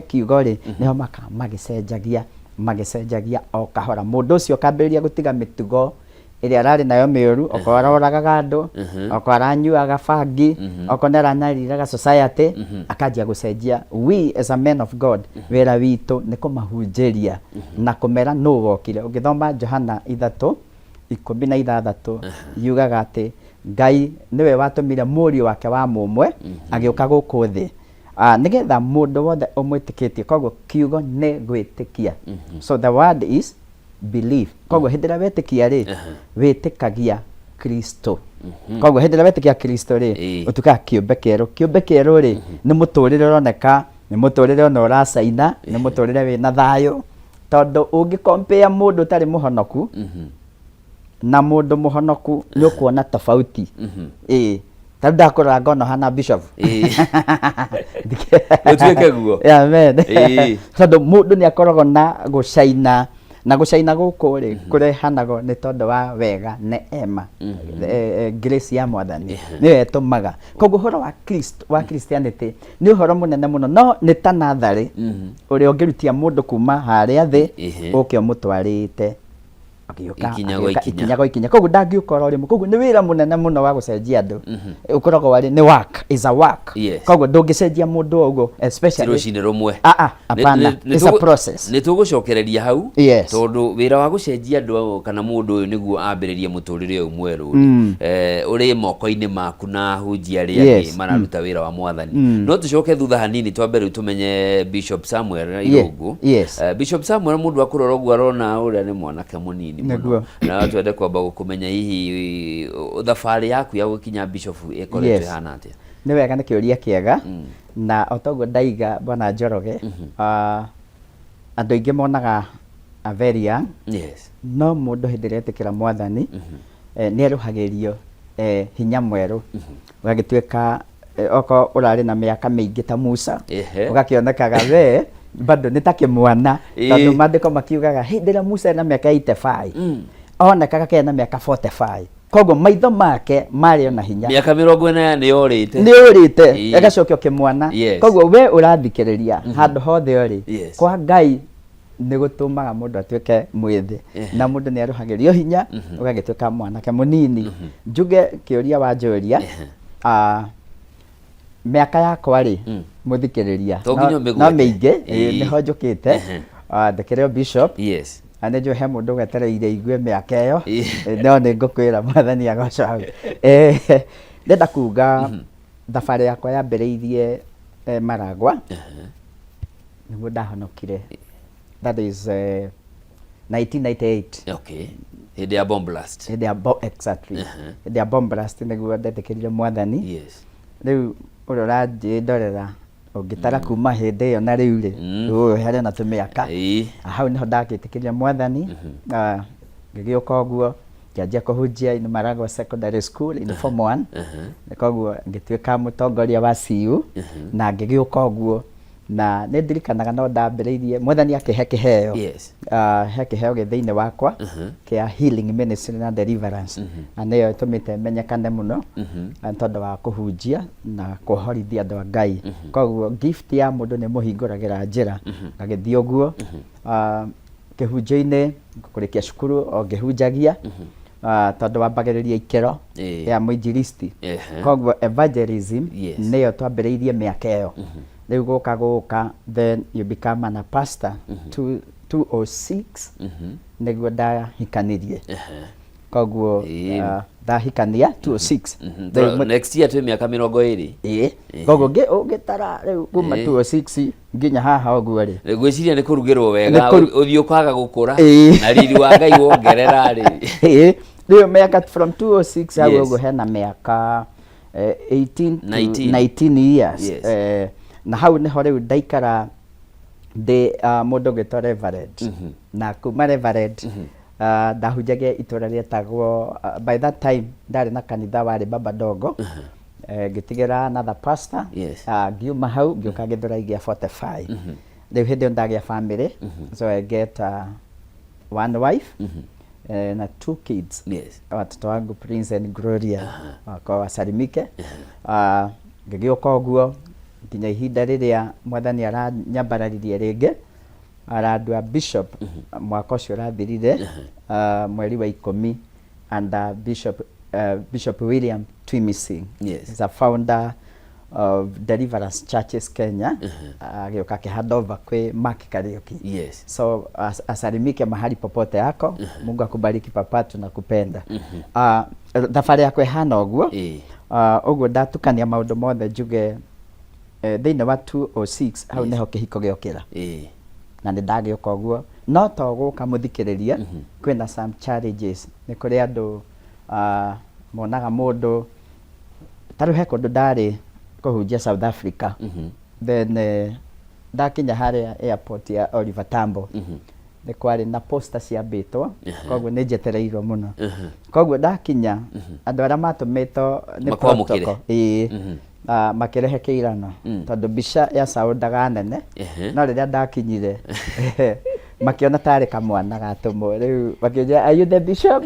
Kiugo rĩ, nĩho maka magĩcenjagia magĩcenjagia o kahora. Mũndũ ũcio akambĩrĩria gũtiga mĩtugo ĩrĩa ararĩ nayo mĩũru, okorwo aroragaga andũ, okorwo aranyuaga bangi, okorwo nĩ aranyariraga society, akanjia gũcenjia. We as a men of God, wĩra witũ nĩ kũmahunjĩria na kũmera nũ wokire. Ũngĩthoma Johana 3:16, yugaga atĩ Ngai nĩwe watũmire mũriũ wake wa mũmwe agĩũka gũkũ thĩ, nĩgetha mũndũ wothe ũmwĩtĩkĩtie. Koguo kiugo nĩ gwĩtĩkia, so the word is belief. Koguo hĩndĩ ĩrĩa wetĩkia rĩ, wĩtĩkagia Kristo. Koguo hĩndĩ ĩrĩa wetĩkia Kristo rĩ, ũtuĩkaga kĩũmbe kĩerũ. Kĩũmbe kĩerũ rĩ, nĩ mũtũrĩre ũroneka, nĩ mũtũrĩre ona ũracaina, nĩ mũtũrĩre wĩna thayũ, tondũ ũngĩ compare mũndũ ũtarĩ mũhonoku na mũndũ mũhonoku, nĩ ũkuona tofauti. Ĩĩ, ta rĩu ndakũrora ngona ũhana bishop. Gũtuĩke guo. Amen. Tondũ mũndũ nĩ akoragwo na gũcaina, na gũcaina gũkũ rĩ, kũrehanagwo nĩ tondũ wa wega, neema, grace ya Mwathani nĩyo ĩtũmaga. Koguo ũhoro wa Christ, wa Christianity, nĩ ũhoro mũnene mũno, no nĩ ta natharĩ ũrĩa ũngĩrutia mũndũ kuma harĩa thĩ, ũke ũmũtwarĩte agĩũka Ikinya gwa agĩũka ikinya. Ikinya gwa ikinya. Koguo ndangĩũka oro rĩmwe. Koguo nĩ wĩra mũnene mũno wa gũcenjia andũ, ũkoragwo warĩ nĩ work, is a work. Koguo ndũngĩcenjia mũndũ o ũguo, ti especially rũcinĩ rũmwe. Ah, ah, hapana. It's a process. Nĩ tũgũcokereria hau, tondũ wĩra wa gũcenjia andũ kana mũndũ ũyũ nĩguo ambĩrĩrie mũtũrĩre ũyũ mwerũ rĩ, ũrĩ moko-inĩ maku na ahunjia arĩa angĩ mararuta wĩra wa Mwathani. No tũcoke thutha hanini, twambe rĩu tũmenye Bishop Samuel Irũngũ. Bishop Samuel, mũndũ akũrora ũguo arona ũrĩa nĩ mwanake mũnini mũno. Na twende kwamba gũkũmenya, hihi thabarĩ yaku ya gũkinya bishop ĩkoretwo ĩhana atĩa? Nĩ wega, nĩ kĩũria kĩega. Na o toguo ndaiga, bwana Njoroge, andũ aingĩ monaga a very young, no mũndũ hĩndĩ ĩrĩa etĩkĩra Mwathani, nĩ erũhagĩrio hinya mwerũ, ũgagĩtuĩka okorwo ũrarĩ na mĩaka mĩingĩ ta Musa, ũgakĩonekaga we bado nĩ ta kĩmwana, tondũ maandĩko makiugaga hĩndĩ ĩrĩa Musa ena mĩaka 85, onekaga kena mĩaka 45. Koguo maitho make marĩ ona hinya. Mĩaka 40 nĩ yorĩte. Nĩ ũrĩte, ĩgacokio kĩmwana. Koguo we ũrathikĩrĩria handũ hothe ũrĩ, kwa Ngai nĩ gũtũmaga mũndũ atuĩke mwĩthĩ, na mũndũ nĩ arũhagĩrio hinya, ũgagĩtuĩka mwanake mũnini. Njuge kĩũria wanjũria, mĩaka yakwa rĩ, mũthikĩrĩria, To nginya no ũmĩgwete. mĩingĩ, nĩho njũkĩte. Ndĩkĩrĩ o bishop, na nĩ njũĩ he mũndũ wetereire igue mĩaka ĩyo. No nĩ ngũkwĩra, Mwathani agocwo hau. Ndĩrenda kuga thabarĩ yakwa yambĩrĩirie Maragwa, nĩguo ndahonokire, that is 1998. Okay, hĩndĩ ya bomb blast. Hĩndĩ ya exactly, hĩndĩ ya bomb blast nĩguo ndetĩkĩrire Mwathani. Rĩu ũrĩa ũranjĩndorera, ũngĩtara kuma hĩndĩ ĩyo na rĩu rĩ, ũyũ harĩ na tũmĩaka. Hau nĩho ndagĩtĩkĩrire Mwathani. Ngĩgĩũka ũguo, ngĩanjia kũhunjia in Maragwa Secondary School in form 1. Koguo ngĩtuĩka mũtongoria wa CU na ngĩgĩũka ũguo, na nĩ ndirikanaga no ndambĩrĩirie, Mwathani akĩhe kĩheo. He kĩheo gĩ thĩinĩ wakwa kĩa healing ministry na deliverance, na nĩyo ĩtũmĩte menyekane mũno, na tondũ wa kũhunjia na kũhorithia andũ a Ngai. Koguo gift ya mũndũ nĩ mũhingũragĩra njĩra. Ngagĩthiĩ ũguo kĩhunjio-inĩ, kũrĩkia cukuru o ngĩhunjagia, tondũ wambagĩrĩria ikĩro ya mũinjilisti. Koguo evangelism nĩyo twambĩrĩirie mĩaka ĩyo. Rĩu gũka gũka, then you become an pastor. 206 nĩguo ndahikanirie. Koguo ndahikania 206. Rĩu Next year twĩ mĩaka 20. Ĩĩ, koguo ũngĩtara rĩu kuma 206 nginya haha ũguo rĩ, Ngwĩciria nĩ kũrugĩrwo wega. Nĩ ũthiĩ ũkaga gũkũra na riri wa Ngai wongerera rĩ. Ĩĩ, rĩu mĩaka from 206 hau ũguo hena mĩaka 18 to 19. 19 years. Na hau nĩho rĩu ndaikara ndĩ mũndũ ũgwĩtwo reverend, na kuma reverend, ndahunjagia itũra rĩetagwo, by that time ndarĩ na kanitha warĩ Baba Dogo, ngĩtigĩra another pastor. Ngiuma hau ngĩũka Gĩthũrai gĩa 45. Rĩu hĩndĩ ĩyo ndagĩa family, so I get one wife na two kids, watoto wangu Prince and Gloria, wakwa wasalimike. Ngĩgĩũka ũguo Nginya ihinda rĩrĩa Mwathani aranyambararirie rĩngĩ, arandua bishop mwaka ũcio ũrathirire, mweri wa 10, under Bishop William Twimising. He's a founder of Deliverance Churches Kenya. Agĩũka akĩ hand over kwĩ Mark Kariuki. So asalimike mahali popote yako. Mungu akubariki papa, tunakupenda. Thabarĩ yakwa ĩhana ũguo. Ũguo ndatukania maũndũ mothe njuge thĩinĩ wa 206 hau nĩho kĩhiko gĩokĩra. Na nĩ ndagĩũka ũguo, no to gũka mũthikĩrĩria, kwĩna some challenges. Nĩ kũrĩ andũ monaga mũndũ ta rĩu he kũndũ ndarĩ kũhunjia South Africa. Then ndakinya harĩa airport ya Oliver Tambo, nĩ kwarĩ na poster ciambĩtwo, koguo nĩ njetereirwo mũno. Koguo ndakinya, andũ arĩa matũmĩtwo nĩ Makwamũkĩre. protocol, ĩĩ, makĩrehe kĩirano tondũ mbica ya soundaga nene. No rĩrĩa ndakinyire makĩona tarĩ kamwana gatũmwo, rĩu makĩnjĩra, "Are you the bishop?"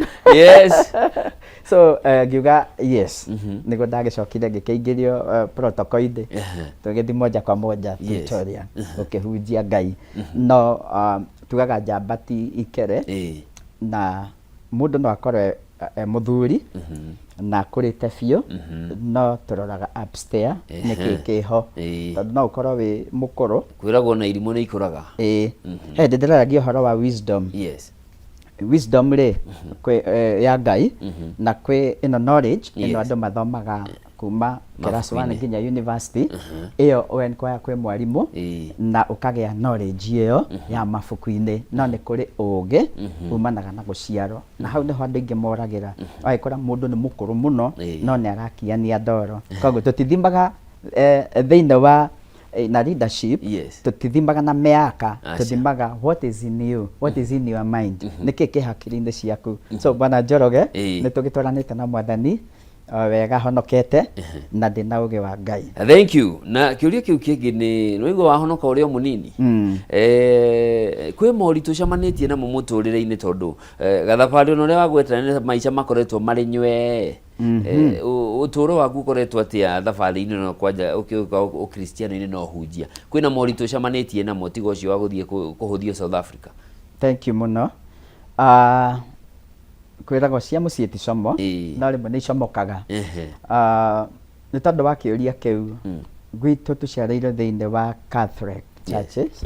So ngiuga yes. Nĩguo ndagĩcokire ngĩkĩingĩrio protocol-inĩ, tũgĩthiĩ moja kwa moja Pretoria gũkĩhunjia Ngai. No tugaga njamba ti ikere, na mũndũ no akorwo e mũthuri na akũrĩte biũ, no tũroraga upstairs nĩkĩ kĩho, tondũ no ũkorwo wĩ mũkũrũ. Kwĩragwo na irimũ nĩ ikũraga. Ĩĩ, he hĩndĩ ndĩraragia ũhoro wa wisdom. Wisdom rĩ, kwĩ ya Ngai, na kwĩ ĩno knowledge ĩno andũ mathomaga kuma class 1 Mabuku-inĩ. nginya university. Ĩyo wenkwaya kwĩ mwarimũ na ũkagĩa knowledge ĩyo ya mabuku-inĩ, no nĩ kũrĩ ũgĩ umanaga na gũciarwo, na hau nĩho andũ aingĩ moragĩra. Ũgagĩkora mũndũ nĩ mũkũrũ mũno no nĩ arakiania ndoro. Koguo tũtithimaga thĩinĩ wa na leadership, tũtithimaga na mĩaka. Aca. Tũthimaga what is in you, what is in your mind, nĩkĩ kĩ hakiri-inĩ ciaku. So bwana Njoroge, nĩ tũgĩtwaranĩte na Mwathani o wega, honokete na ndĩ na ũgĩ wa Ngai. Thank you. Na kĩũria kĩu kĩngĩ nĩ nĩwaigua wahonoka ũrĩ o mũnini. Kwĩ moritũ ũcemanĩtie namo mũtũrĩre-inĩ, tondũ gathabarĩ ona ũrĩa wagwetera nĩ maica makoretwo marĩ nywee. Ũtũũro waku ũkoretwo atĩa thabarĩ-inĩ ĩno, kwanja ũkĩũka ũkristiano-inĩ na ũhunjia? Kwĩna moritũ ũcemanĩtie namo tiga ũcio wa gũthiĩ kũhũthio South Africa? Thank you mũno. Kwĩragwo cia mũciĩ ti como, no rĩmwe nĩ icomokaga. Nĩ tondũ wa kĩũria kĩu, gwitũ tũciarĩirwo thĩinĩ wa Catholic churches,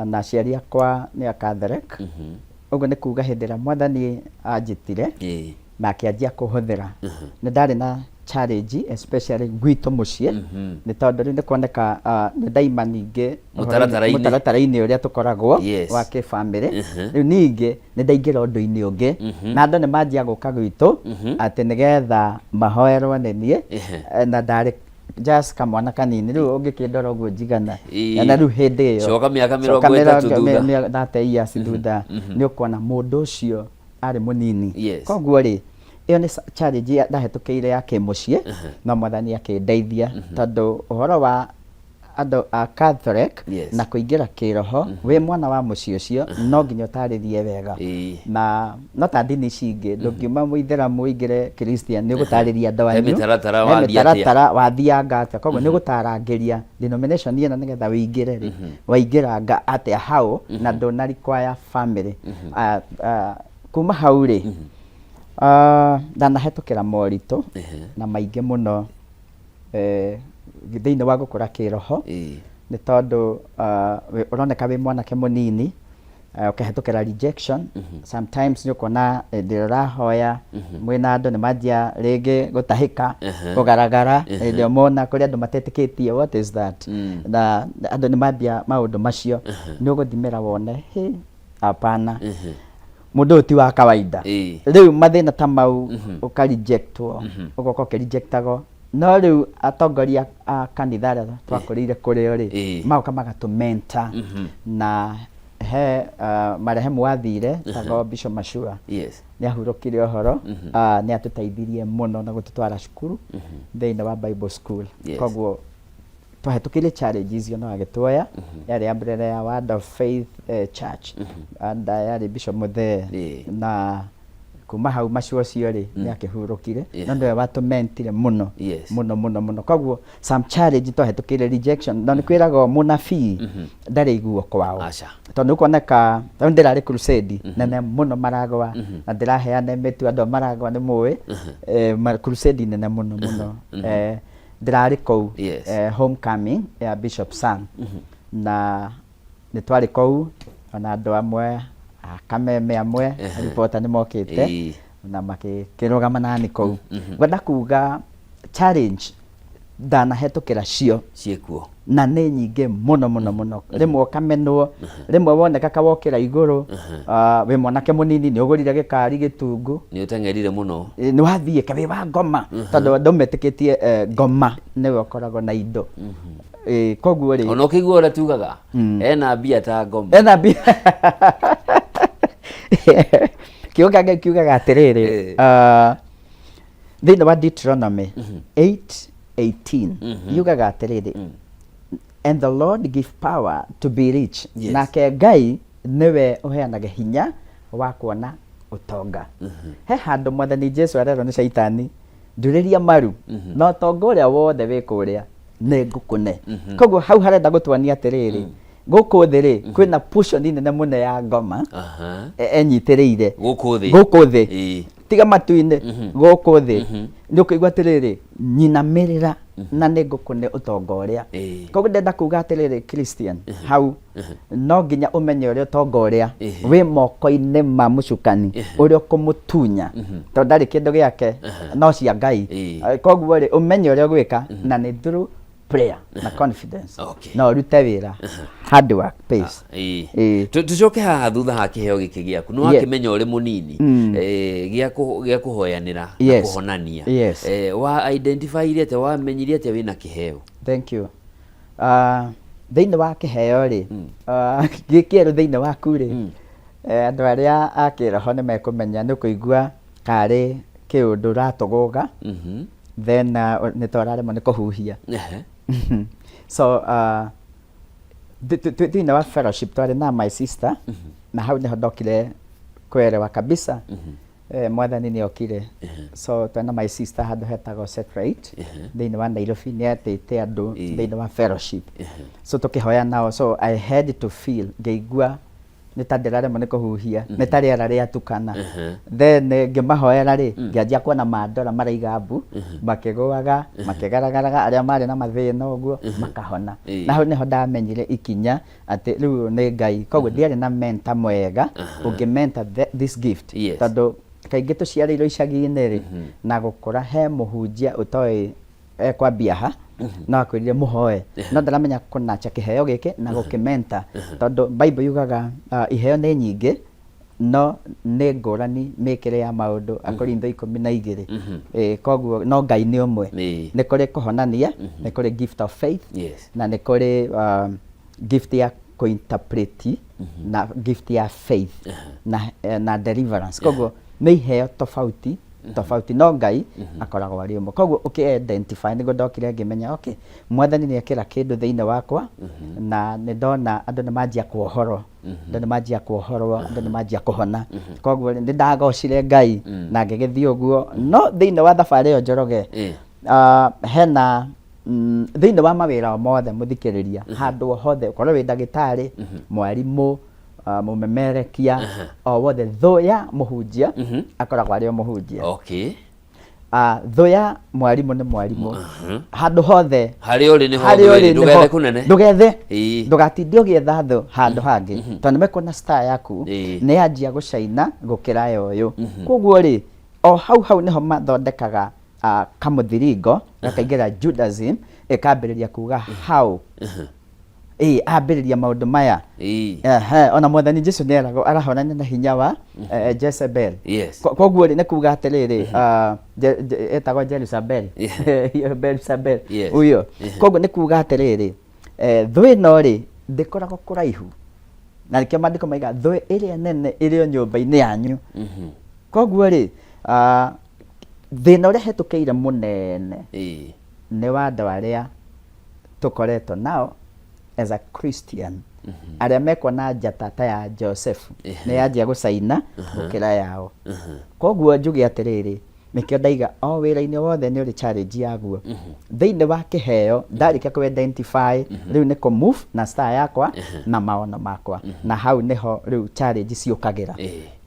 na aciari akwa nĩ a Catholic. Ũguo nĩ kuga hĩndĩ ĩrĩa Mwathani anjĩtire na akĩanjia kũhũthĩra, nĩ ndarĩ na challenge, especially gwitũ mũciĩ, nĩ tondũ rĩu nĩ kuoneka nĩ ndaima ningĩ Mũtaratara-inĩ. Mũtaratara-inĩ ũrĩa tũkoragwo wa kĩbamĩrĩ. Rĩu ningĩ nĩ ndaingĩra ũndũ-inĩ ũngĩ, na andũ nĩ manjia gũka gwitũ atĩ nĩgetha mahoerwo nĩ niĩ. Na ndarĩ just kamwana kanini, rĩu ũngĩkĩndora ũguo njigana. Na rĩu hĩndĩ ĩyo Coka mĩaka coka 30 thutha. 30 years thutha, nĩ ũkuona mũndũ ũcio arĩ mũnini. Koguo rĩ, ĩyo nĩ challenge ndahĩtũkĩire ya kĩmũciĩ, no Mwathani akĩndeithia, tondũ ũhoro wa andũ a Catholic na kũingĩra kĩroho wĩ mwana wa mũciĩ ũcio, no nginya ũtarĩrie wega. Na no ta ndini ici ingĩ, ndũngiuma mũithĩramu ũingĩre Christian, nĩ ũgũtarĩria andũ He anyu. mĩtaratara. He Wathiĩ atĩa? mĩtaratara wathianga atĩa. Koguo nĩ ũgũtarangĩria denomination ĩno nĩgetha ũingĩre rĩ, waingĩranga atĩa hau na ndũna require family. Kuma hau rĩ, ndanahĩtũkĩra moritũ na maingĩ mũno thĩinĩ wa gũkũra kĩroho, nĩ tondũ ũroneka wĩ mwanake mũnini, ũkĩhĩtũkĩra rejection. Sometimes nĩ ũkuona hĩndĩ ĩrĩa ũrahoya mwĩna andũ, nĩ manjia rĩngĩ gũtahĩka, kũgaragara hĩndĩ ĩyo mona kũrĩ andũ matetĩkĩtie what is that, na andũ nĩ mambia maũndũ macio, nĩ ũgũthimĩra wone hĩ, hapana, mũndũ ũyũ ti wa kawaida. Rĩu mathĩna ta mau, ũkarejectwo, ũgoka ũkĩrejectagwo. No rĩu atongoria a kanitha arĩa twakũrĩire kũrĩo rĩ, magoka magatũmenta, na he marehemu wathire tagwo Bishop Mashua, nĩ ahurũkire ũhoro, nĩ atũteithirie mũno na gũtũtwara cukuru thĩinĩ wa Bible school. Koguo twahĩtũkĩire challenge icio, no agĩtuoya yarĩ umbrella ya Word of Faith Church, and yarĩ Bishop Muthee. Na Kuma hau macio ũcio rĩ, nĩ akĩhurũkire. No nĩwe watũmentire mũno. Mũno mũno mũno. Koguo some challenge twahĩtũkĩire rejection. Na nĩ kwĩragwo mũnabii ndarĩ iguo kwao. Aca. Tondũ nĩ kuoneka, rĩu ndĩrarĩ crusade nene mũno Maragwa, na ndĩraheana mĩtu andũ a Maragwa nĩ mũĩ. Crusade nene mũno mũno. Ndĩrarĩ kũu homecoming ya Bishop Sang. Na nĩ twarĩ kũu ona andũ amwe a Kameme amwe reporter nĩ mokĩte na makĩrũgama nani kũu. Ngwenda kuga challenge ndanahetũkĩra cio Ciĩkuo. Na nĩ nyingĩ mũno mũno mũno. Rĩmwe ũkamenwo, rĩmwe woneka ka wokĩra igũrũ, ah, wĩ mwanake mũnini nĩ ũgũrire gĩkari gĩtungu. Nĩ ũteng'erire mũno. Nĩ wathiĩ ka wĩ wa ngoma, tondũ andũ metĩkĩtie ngoma nĩwe ũkoragwo na indo. Koguo rĩ, Ona ũkĩigua ũrĩa tugaga ena mbia ta ngoma. Ena mbia. Kiugo kĩa Ngai kiugaga atĩrĩrĩ, ah, thĩinĩ wa Deuteronomy 8:18 yugaga atĩrĩrĩ, "And the Lord give power to be rich." Nake Ngai nĩwe ũheanaga hinya wa kuona ũtonga. He handũ Mwathani Jesu arerwo nĩ Caitani, "Ndurĩria maru na ũtonga ũrĩa wothe wĩ kũrĩa nĩ ngũkũne." Koguo hau harenda gũtuonia atĩrĩrĩ, gũkũ thĩ rĩ, kwĩna portion nene mũno ya ngoma enyitĩrĩire. Gũkũ thĩ. Gũkũ thĩ. Tiga matu-inĩ, gũkũ thĩ. Nĩ ũkũigua atĩrĩrĩ, "Nyinamĩrĩra na nĩ ngũkũne ũtonga ũrĩa." Koguo ndĩrenda kuga atĩrĩrĩ, Christian, hau no nginya ũmenye ũrĩa ũtonga ũrĩa wĩ moko-inĩ ma mũcukani, ũrĩa ũkũmũtunya, tondũ ndarĩ kĩndũ gĩake no cia Ngai. Koguo rĩ, ũmenye ũrĩa ũgwĩka, na nĩ through prayer na confidence. Na ũrute wĩra, hard work pays. Tucoke haha thutha ha kĩheo gĩkĩ gĩaku nĩ wakĩmenya ũrĩ mũnini, gĩa kũhoyanĩra na kũhonania. Wa identify atĩa, wamenyire atĩa wĩna kĩheo? Thank you. Thĩinĩ wa kĩheo rĩ, gĩ kĩerũ thĩinĩ waku rĩ, andũ arĩa a kĩroho nĩ mekũmenya, nĩ ũkũigua karĩ kĩũndũ ũratũgũga, then nĩ ta ũraremwo nĩ kũhuhia. So thĩinĩ wa fellowship twarĩ na my sister, na hau nĩho ndokire kwerewa kabisa Mwathani nĩ okire. So twarĩ na my sister handũ hetagwo Satellite thĩinĩ wa Nairobi, nĩ atĩte andũ thĩinĩ wa fellowship, so tũkĩhoya nao. So I had to feel, ngĩigua nĩ ta ndĩraremwo nĩ kũhuhia, nĩ ta rĩera rĩatukana. Then ngĩmahoera rĩ, ngĩanjia kuona mandora maraiga mbu, makĩgũaga, makĩgaragaraga, arĩa marĩ na mathĩna ũguo makahona. Na hau nĩho ndamenyire ikinya atĩ rĩu nĩ Ngai. Koguo ndiarĩ na mentor mwega ũngĩ mentor this gift, tondũ kaingĩ tũciarĩirwo icagi-inĩ rĩ, na gũkũra he mũhunjia ũtoĩ ekwambia ha, no akwĩrire mũhoe, no ndaramenya kũnacha kĩheo gĩkĩ na gũkĩmenta, tondũ Bible yugaga iheo nĩ nyingĩ no nĩ ngũrani mĩkĩre ya maũndũ, Akorintho 12. Koguo no Ngai nĩ ũmwe. Nĩ kũrĩ kũhonania, nĩ kũrĩ gift of faith, na nĩ kũrĩ gift ya kũinterpret, na gift ya faith, na deliverance. Koguo nĩ iheo tofauti tofauti, no Ngai akoragwo arĩ ũmwe. Koguo ũkĩ identify nĩguo ndokire ngĩmenya, okay, Mwathani nĩ ekĩra kĩndũ thĩinĩ wakwa, na nĩ ndona andũ nĩ manjia kuohorwo, andũ nĩ manjia kuohorwo, andũ nĩ manjia kũhona. Koguo nĩ ndagocire Ngai na ngĩgĩthiĩ ũguo. No thĩinĩ wa thabarĩ ĩyo, Njoroge, hena thĩinĩ wa mawĩra o mothe, mũthikĩrĩria, handũ o hothe, ũkorwo wĩ ndagĩtarĩ, mwarimũ, mũmemerekia o wothe, thũ ya mũhunjia akoragwo arĩ o mũhunjia. Thũ ya mwarimũ nĩ mwarimũ. Handũ hothe Harĩa ũrĩ nĩho harĩa thũ ũrĩ ĩrĩ, ndũgethe kũnene. Ndũgethe, ndũgatinde ũgĩetha thũ handũ hangĩ, tondũ nĩmekuona star yaku nĩ yanjia gũcaina gũkĩra ya ũyũ. Koguo rĩ, o hau hau nĩho mathondekaga kamũthiringo gakaingĩra, Judaism ĩkambĩrĩria kuga how ambĩrĩria maũndũ maya. Ehe, ona Mwathani Jesu nĩ eragwo arahonania na hinya wa Jezebel. Koguo rĩ, nĩ kuga atĩrĩrĩ, etagwo Jezebel. Jezebel. Huyo. Koguo nĩ kuga atĩrĩrĩ, thũ ĩno rĩ, ndĩkoragwo kũraihu, na nĩkĩo maandĩko maiga thũ ĩrĩa nene ĩrĩ o nyũmba-inĩ yanyu. Koguo rĩ, thĩna ũrĩa hetũkĩire mũnene nĩ wa andũ arĩa tũkoretwo nao as a Christian. Arĩa mekuona njata ta ya Joseph nĩ yanjia gũcaina gũkĩra yao. Koguo njuge atĩrĩrĩ, nĩkĩo ndaiga o wĩra-inĩ wothe nĩ ũrĩ challenge yaguo. Thĩinĩ wa kĩheo ndarĩkia kũ identify rĩu nĩ kũ move na star yakwa na maono makwa, na hau nĩho rĩu challenge ciũkagĩra,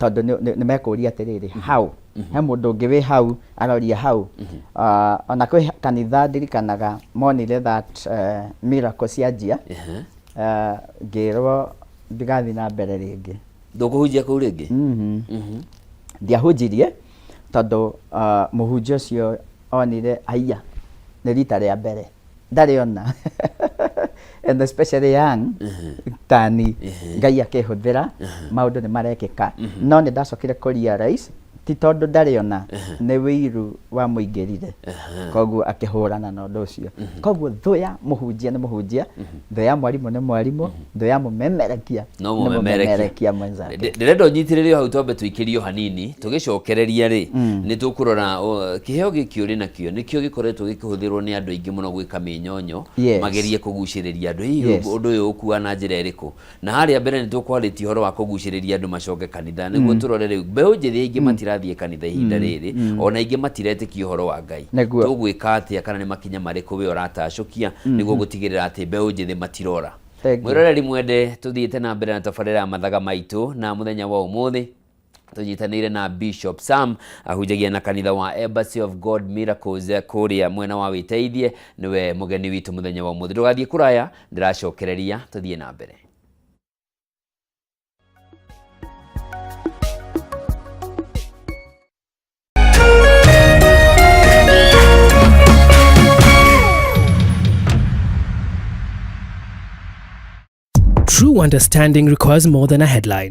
tondũ nĩ mekũria atĩrĩrĩ, how he mũndũ ũngĩ wĩ hau aroria hau. Ah, ona kwĩ kanitha ndirikanaga monire that miracle cianjia, ngĩrwo ndigathiĩ na mbere rĩngĩ. Ndũkũhunjia kũu rĩngĩ? Ndiahunjirie tondũ mũhunjia ũcio onire aiya nĩ rita rĩa mbere ndarĩ ona, and especially young tani, Ngai akĩhũthĩra maũndũ nĩ marekĩka. No nĩ ndacokire kũ realize ti tondũ ndarĩ ona, nĩ wĩiru wamũingĩrire, koguo akĩhũrana na ũndũ ũcio. Koguo thũ ya mũhunjia nĩ mũhunjia, thũ ya mwarimũ nĩ mwarimũ, thũ ya mũmemerekia no nĩ mũmemerekia. Mũmemerekia mwenzake. Ndĩrenda ũnyitĩrĩre o hau, twambe tũikĩrio hanini, tũgĩcokereria rĩ, nĩ tũkũrora kĩheo gĩkĩ ũrĩ nakĩo nĩkĩo gĩkoretwo gĩkĩhũthĩrwo nĩ andũ aingĩ mũno gwĩka mĩnyonyo, magerie kũgucĩrĩria andũ. Hihi ũndũ ũyũ ũkua na njĩra ĩrĩkũ? Na harĩa mbere nĩ tũkwarĩtie ũhoro wa kũgucĩrĩria andũ macoke kanitha, nĩguo tũrore rĩu mbeũ njĩthĩ aingĩ matirathiĩ kanitha ihinda rĩrĩ, ona aingĩ matiretĩkia ũhoro wa Ngai. Tũgwĩka atĩa, kana nĩ makinya marĩkũ we ũratacũkia nĩguo gũtigĩrĩra atĩ mbeũ njĩthĩ matirora? Thank you. Mwĩroreri mwende, tũthiĩte na mbere na tabarĩra ya Mathaga Maitũ, na mũthenya wa ũmũthĩ tũnyitanĩire na Bishop Sam, ahunjagia na kanitha wa Embassy of God Miracles kũrĩa mwena wa Wĩteithie. Nĩwe mũgeni witũ mũthenya wa ũmũthĩ. Ndũgathiĩ kũraya, ndĩracokereria, tũthiĩ na mbere. True understanding requires more than a headline.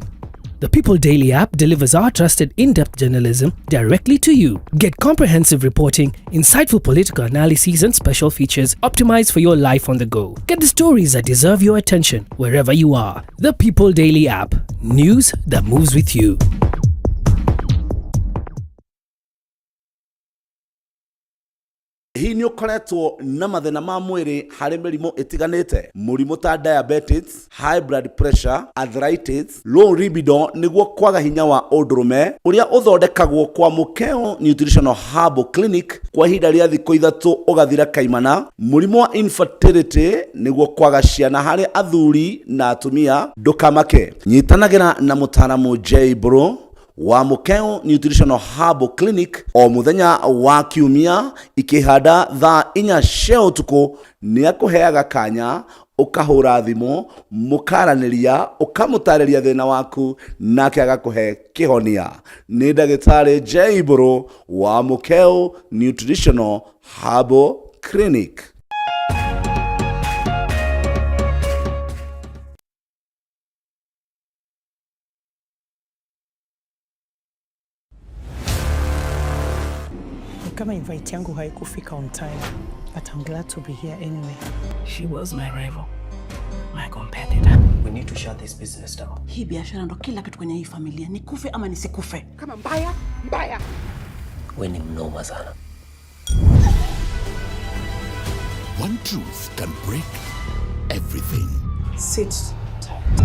The People Daily app delivers our trusted in-depth journalism directly to you. Get comprehensive reporting, insightful political analyses and special features optimized for your life on the go. Get the stories that deserve your attention wherever you are. The People Daily app. News that moves with you. Hihi nĩ ũkoretwo na mathĩna ma mwĩrĩ harĩ mĩrimũ ĩtiganĩte? Mũrimũ ta diabetes, high blood pressure, arthritis, low libido nĩguo kwaga hinya wa ũndũrũme ũrĩa ũthondekagwo kwa Mũkeo Nutritional Herbal Clinic kwa ihinda rĩa thikũ ithatũ ũgathira kaimana, mũrimũ wa infertility nĩguo kwaga ciana harĩ athuri na atumia, ndũkamake. Nyitanagĩra na mũtaaramu J Bro wa Mũkeo Nutritional Herbal Clinic o mũthenya wa kiumia ikĩhanda thaa inya cia ũtukũ. Nĩ akũheaga kanya ũkahũra thimũ, mũkaranĩria, ũkamũtarĩria thĩna waku nake agakũhe kĩhonia. Nĩ ndagĩtarĩ J Mbũrũ wa Mũkeo Nutritional Herbal Clinic. Ni kama invite yangu haikufika on time, but I'm glad to be here anyway. She was my rival, my competitor. We need to shut this business down. Hii biashara ndo kila kitu kwenye hii familia, nikufe ama nisikufe. Kama mbaya mbaya. We ni mnoma sana. One truth can break everything. Sit tight.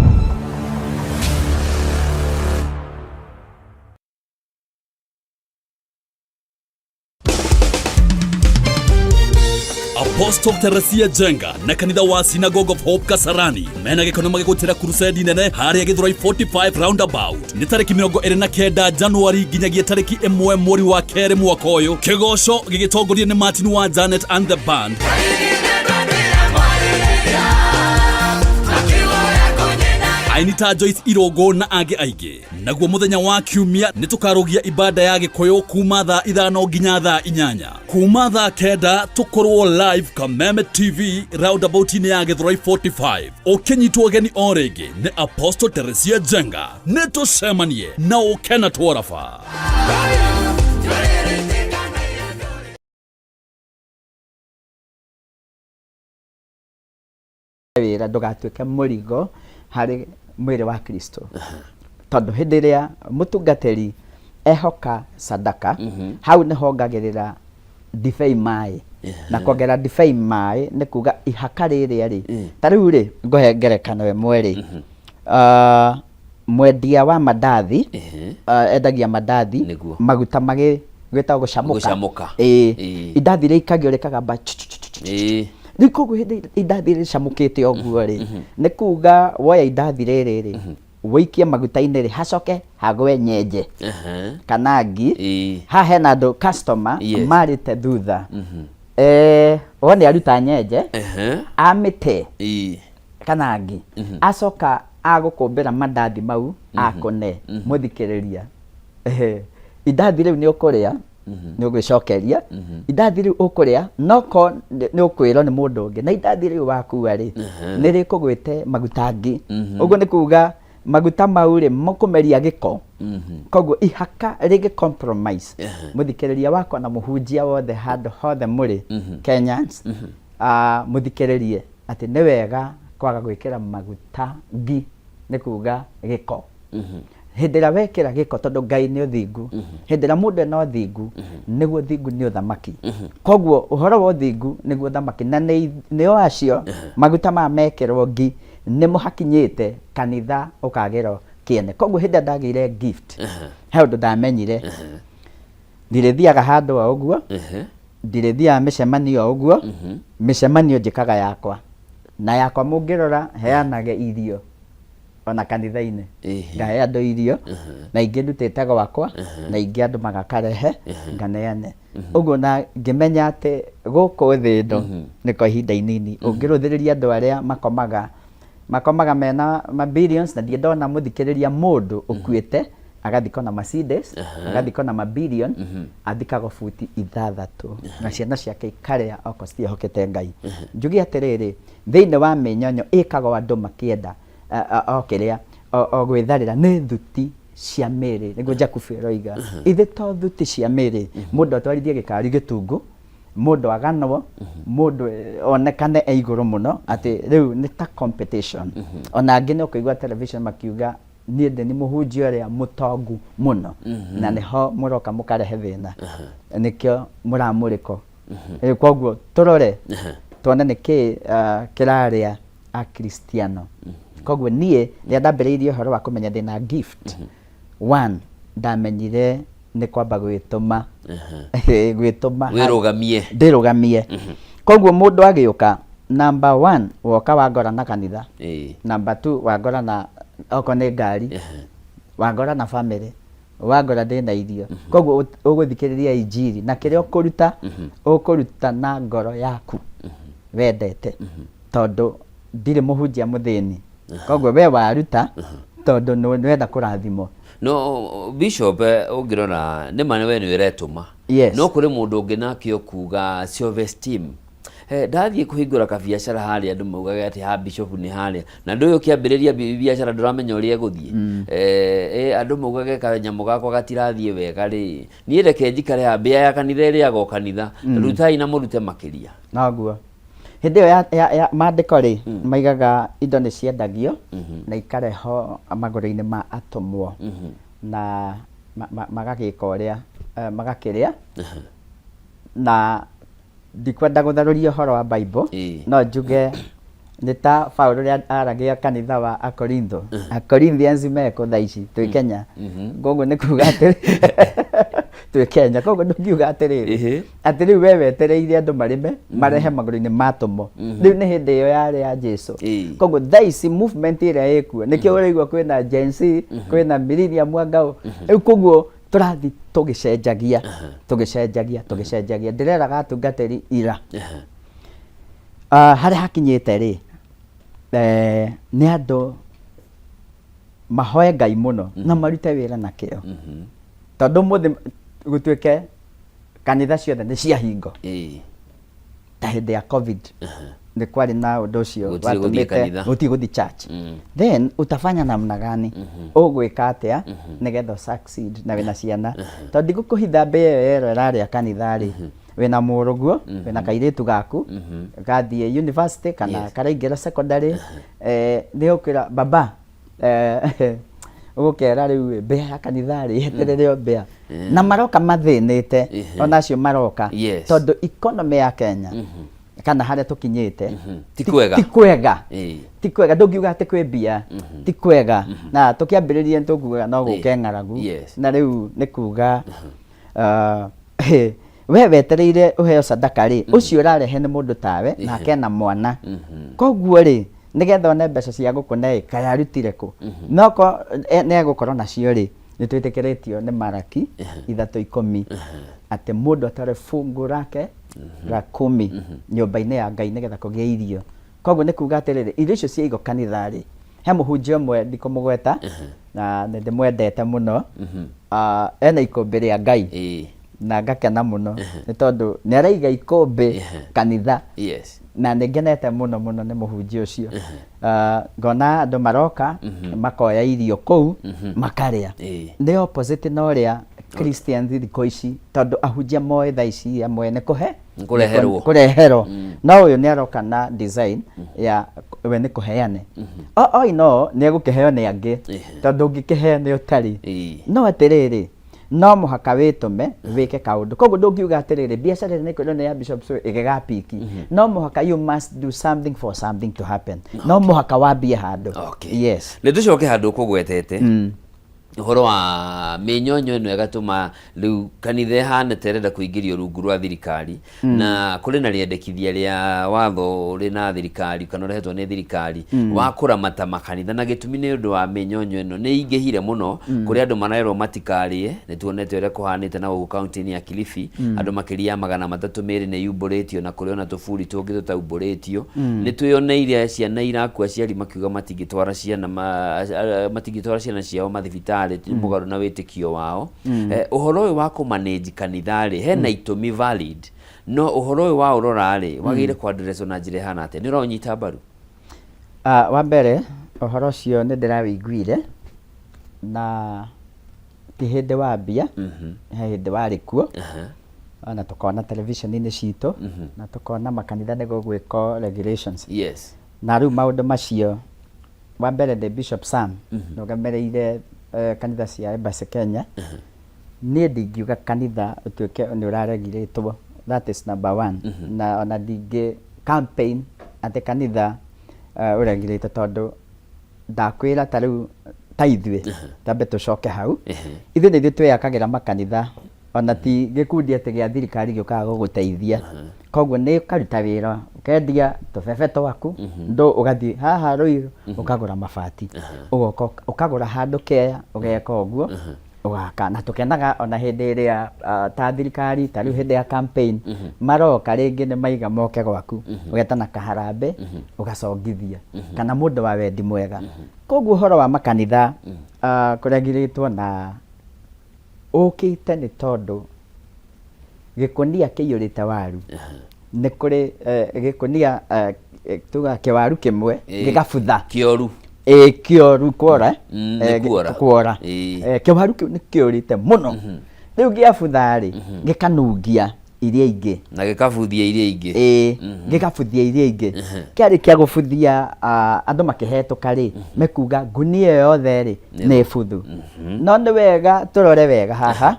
Apostle Teresia Jenga na kanitha wa Synagogue of Hope Kasarani mena gĩkeno magĩgũtĩra crusade nene harĩa Gĩthũrai 45 roundabout. Nĩ tarĩki 29 Januari nginyagia tarĩki 1 mweri wa kerĩ mwaka ũyũ. Kĩgoco gĩgĩtongorio nĩ Martin wa Janet and the band. Aini ta Joyce Irũngũ na angĩ aingĩ. Naguo mũthenya wa kiumia nĩ tũkarũgia ibada ya Gĩkũyũ kuma thaa 5 nginya thaa 8. Kuma thaa 9 tũkorwo live Kameme TV roundabout-inĩ ya Gĩthũrai 45. Ũkĩnyitwo ũgeni o rĩngĩ nĩ Apostle Teresia Jenga. Nĩ tũcemanie na ũke na twaraba. Wĩra ndũgatuĩke mũrigo harĩ mwĩrĩ wa Kristo, tondũ hĩndĩ ĩrĩa mũtungatĩri ehoka sadaka, hau nĩho ongagĩrĩra ndibei maĩ. Na kuongerera ndibei maĩ nĩ kuga ihaka rĩrĩa rĩ, ta rĩu rĩ, ngũhe ngerekano ĩmwe rĩ, ah, mwendia wa mandathi ah, endagia mandathi Nĩguo. maguta magĩ gwĩtagwo gũcamũka. Gũcamũka. Ĩĩ. Ĩĩ. Indathi rĩikagio rĩkagamba chu, chu, chu, chu, chu. Rĩu koguo hĩndĩ ĩrĩa indathi rĩcamũkĩte ũguo rĩ, nĩ kuga woya indathi rĩrĩ rĩ, wĩikie maguta-inĩ rĩ, hacoke hagwe nyenje kana ngi. Haha hena andũ customer marĩte thutha. Eh, wone aruta nyenje, amĩte kana ngi, acoka agũkũmbĩra mandathi mau akũne mũthikĩrĩria. Ehe, indathi rĩu nĩ ũkũrĩa, nĩ ũgwĩcokeria indathi rĩu ũkũrĩa, no ko nĩ ũkwĩrwo nĩ mũndũ ũngĩ na indathi rĩu wakua rĩ, nĩ rĩkũgwĩte maguta ngi. Ũguo nĩ kuga maguta mau rĩ, makũmeria gĩko. Koguo ihaka rĩngĩ compromise mũthikĩrĩria wakwa na mũhunjia wothe handũ hothe mũrĩ Kenyans, ah, mũthikĩrĩrie atĩ nĩ wega kwaga gwĩkĩra maguta ngi, nĩ kuga gĩko. Hĩndĩ ĩrĩa wekĩra gĩko, tondũ Ngai nĩ ũthingu, hĩndĩ ĩrĩa mũndũ ena ũthingu, nĩguo ũthingu nĩ ũthamaki. Koguo ũhoro wa ũthingu nĩguo ũthamaki, na nĩo acio maguta maya mekĩrwo ngi nĩmo hakinyĩte kanitha ũkagĩrwo kĩene. Koguo hĩndĩ ĩrĩa ndagĩire gift, he ũndũ ndamenyire, ndirĩthiaga handũ o ũguo, ndirĩthiaga mĩcemanio o ũguo, mĩcemanio njĩkaga yakwa na yakwa. Mũngĩrora heanage irio ona kanitha-inĩ, ngahe andũ irio, na ingĩ ndutĩte gwakwa, na ingĩ andũ magakarehe nganeane ũguo. Na ngĩmenya atĩ gũkũ thĩ ĩno nĩ kwa ihinda inini. Ũngĩrũthĩrĩria andũ arĩa makomaga, makomaga mena ma billions, na ndirĩ ndona mũthikĩrĩria mũndũ ũkuĩte agathikwo na Mercedes, agathikwo na mabillion, athikagwo buti 6 na ciana ciake ikarĩa okorwo citiĩhokete Ngai. Njuge atĩrĩrĩ, thĩinĩ wa mĩnyonyo ĩkagwo andũ makĩenda o kĩrĩa o gwĩtharĩra nĩ thuti cia mĩrĩ, nĩguo Jakubu ĩroiga, ithe to thuti cia mĩrĩ. Mũndũ atwarithie gĩkari gĩtungu, mũndũ aganwo, mũndũ onekane e igũrũ mũno, atĩ rĩu nĩ ta competition. Ona angĩ nĩ ũkũigua television makiuga, "Niĩ ndĩ nĩ mũhunjia ũrĩa mũtongu mũno." Na nĩho mũroka mũkarehe thĩna, nĩkĩo mũramũrĩko. Koguo tũrore tuone nĩkĩ kĩrarĩa Akristiano. Koguo niĩ rĩrĩa ndambĩrĩirie ũhoro wa kũmenya ndĩna gift, one, ndamenyire nĩ kwamba gwĩtũma, gwĩtũma. Wĩrũgamie. Ndĩrũgamie. Koguo mũndũ agĩũka, number one, woka wangora na kanitha, number two, wangora na okorwo nĩ ngari, wangora na family, wangora ndĩna irio. Koguo ũgũthikĩrĩria injiri na kĩrĩa ũkũruta, ũkũruta na ngoro yaku wendete, tondũ ndirĩ mũhunjia mũthĩni. Koguo we waruta tondũ nĩwenda kũrathimwo. No bishop, ũngĩrora nĩ ma we nĩ ũretũma, no kũrĩ mũndũ ũngĩ nake ũkuga self esteem. Ndathiĩ kũhingũra kabiacara harĩa, andũ maugaga atĩ ha bishop nĩ harĩa, na ndũĩ ũkĩambĩrĩria biacara ndũramenya ũrĩa ĩgũthiĩ. Andũ maugage kanyamũ gakwa gatirathiĩ wega rĩ, niĩ reke njikare haha, mbĩa ya kanitha ĩrĩaga o kanitha. Rutai na mũrute makĩria. Noguo hĩndĩ ĩyo ya maandĩko rĩ, maigaga indo nĩ ciendagio na ikarehwo magũrũ-inĩ ma atũmwo, na magagĩka ũrĩa magakĩrĩa. Na ndikwenda gũtharũria ũhoro wa Bible, no njuge nĩ ta Paul ũrĩa aragia kanitha wa Akorintho. Acorinthians mekũ thaa ici? Twĩ Kenya. Koguo nĩ kuga atĩ twĩ Kenya, koguo ndũngiuga atĩrĩrĩ, atĩ rĩu we wetereire andũ marĩme marehe magũrũ-inĩ ma atũmwo. Rĩu nĩ hĩndĩ ĩyo yarĩ ya Jesu. Koguo thaa ici movement ĩrĩa ĩkuo, nĩkĩo ũraigua kwĩna Gen Z, kwĩna millennium mwangau rĩu. Koguo tũrathiĩ tũgĩcenjagia, tũgĩcenjagia, tũgĩcenjagia. Ndĩreraga atungatĩri ira. Ah, harĩa hakinyĩte rĩ, nĩ andũ mahoe Ngai mũno na marute wĩra na kĩo, tondũ ũmũthĩ gũtuĩke kanitha ciothe nĩ ciahingo ta hĩndĩ ya COVID, nĩ kwarĩ na ũndũ ũcio. Gũtirĩ gũthiĩ watũmĩte kanitha. Gũtirĩ gũthiĩ church. Then utafanya namna gani? Ũgwĩka atĩa nĩgetha ũsucceed na wĩna ciana? Tondũ ndigũkũhitha, mbĩa ĩyo yerwo ĩrarĩa kanitha rĩ, wĩna mũrũguo, wĩna kairĩtu gaku gathiĩ university kana karaingĩra secondary, nĩ ũkwĩra baba, Ũgũkera rĩu mbĩa ya kanitha rĩ, yeterere o mbĩa. Na maroka mathĩnĩte, ona acio maroka. Yes. Tondũ economy ya Kenya, kana harĩa tũkinyĩte, Ti kwega. ti kwega. Ĩĩ. Ti kwega, ndũngiuga atĩ kwĩ mbia, ti kwega. Na tũkĩambĩrĩria nĩ tũkugaga no gũke ng'aragu. Yes. Na rĩu nĩ kuga ah, we wetereire ũheo sadaka rĩ, ũcio ũrarehe nĩ mũndũ tawe nake ena mwana. Koguo rĩ, nĩgetha one mbeca cia gũkũne ĩ, kaĩ arutire kũ? No ko nĩ egũkorwo nacio rĩ, nĩ twĩtĩkĩrĩtio nĩ Maraki 3:10 atĩ mũndũ atware fungu rake la kumi nyũmba-inĩ ya Ngai nĩgetha kũgĩe irio. Koguo nĩ kuga atĩrĩrĩ, irio icio ciaigwo kanitha rĩ, he mũhunjia ũmwe ndikũmũgweta na nĩ ndĩmwendete mũno, ah, ena ikũmbĩ rĩa Ngai na ngakena mũno nĩ tondũ nĩ araiga ikũmbĩ kanitha. Yes. Na nĩ ngenete mũno mũno nĩ mũhunjia ũcio. Ah, ngona andũ maroka makoya irio kũu makarĩa. Nĩ opposite na ũrĩa Christians thikũ ici, tondũ ahunjia moĩ thaa ici amwe nĩ kũhe Kũreherwo. Kũreherwo. No ũyũ nĩ aroka na design ya we nĩ kũheane. O oi no nĩ egũkĩheo nĩ angĩ, tondũ ũngĩkĩheo nĩ ũtarĩ. No atĩrĩrĩ, no mũhaka wĩtũme wĩke kaũndũ. Koguo ndũngiuga atĩrĩrĩ, biacara ĩrĩa nĩkwĩrwo nĩ ya Bishop Sue ĩgĩgapiki. No mũhaka you must do something for something to happen. No mũhaka wambie handũ. Okay. Yes. Nĩ tũcoke handũ ũkũgwetete ũhoro wa mĩnyonyo ĩno ĩgatũma rĩu kanitha ĩhane ta ĩrenda kũingĩrio rungu rwa thirikari, na kũrĩ na rĩendekithia rĩa watho ũrĩ na thirikari kana ũrehetwo nĩ thirikari wa kũramata makanitha, na gĩtũmi nĩ ũndũ wa mĩnyonyo ĩno nĩ ingĩhire mũno kũrĩ andũ marerwo matikarĩe. Nĩ tuonete ũrĩa kũhanĩte na gũkũ kaunti-inĩ ya Kilifi, andũ makĩria ya 302 nĩ yumbũrĩtio, na kũrĩ ona tũburi tũngĩ tũtaumbũrĩtio. Nĩ twĩyoneire ciana irakua, aciari makiuga matingĩtwara ciana matingĩtwara ciana ciao mathibitarĩ mũgarũ na wĩtĩkio wao. Ũhoro ũyũ wa kũmanage kanitha rĩ, hena itũmi valid, no ũhoro ũyũ wa ũrora rĩ, wagĩrĩire kwandereswo na njĩra ĩhana atĩa? Nĩ ũraũnyita mbaru? Ah, wa mbere ũhoro ũcio nĩ ndĩrawĩiguire, na ti hĩndĩ wambia, he hĩndĩ warĩ kuo, ona tũkona television-inĩ citũ, na tũkona makanitha nĩ gũgwĩkwo regulations. Yes. Na rĩu maũndũ macio, wa mbere ndĩ Bishop Sam, nũgamĩrĩire kanitha cia Embassy Kenya. Niĩ ndingiuga kanitha ũtuĩke nĩ ũraregirĩtwo, that is number one. Na ona ndingĩ campaign atĩ kanitha ũregirĩtwo, tondũ ndakwĩra ta rĩu ta ithuĩ tambe tũcoke hau, ithuĩ nĩ ithuĩ twĩyakagĩra makanitha, ona ti gĩkundi atĩ gĩa thirikari gĩũkaga gũgũteithia. Koguo nĩ ũkaruta wĩra, ũkendia tũbebe twaku, ndũ ũgathiĩ haha Ruiru ũkagũra mabati, ũgoka ũkagũra handũ kea, ũgeka ũguo, ũgaka. Na tũkenaga ona hĩndĩ ĩrĩa ta thirikari, ta rĩu hĩndĩ ya campaign maroka rĩngĩ nĩ maiga moke gwaku, ũgetana kaharambĩ, ũgacongithia kana mũndũ wa wendi mwega. Koguo ũhoro wa makanitha kũregirĩtwo na ũkĩte nĩ tondũ gĩkũnia kĩiyũrĩte waru, nĩ kũrĩ gĩkũnia, tuga kĩwaru kĩmwe gĩgabutha. Kĩoru. Ĩ, kĩoru, kuora. Nĩ kuora. Kuora. Kĩwaru kĩu nĩ kĩũrĩte mũno, rĩu gĩabutha rĩ, gĩkanungia iria ingĩ. Na gĩkabuthia iria ingĩ. Ĩĩ, gĩgabuthia iria ingĩ. Kĩarĩkia gũbuthia, andũ makĩhetũka rĩ, mekuga ngunia ĩyo yothe rĩ nĩ buthu. No nĩ wega tũrore wega haha,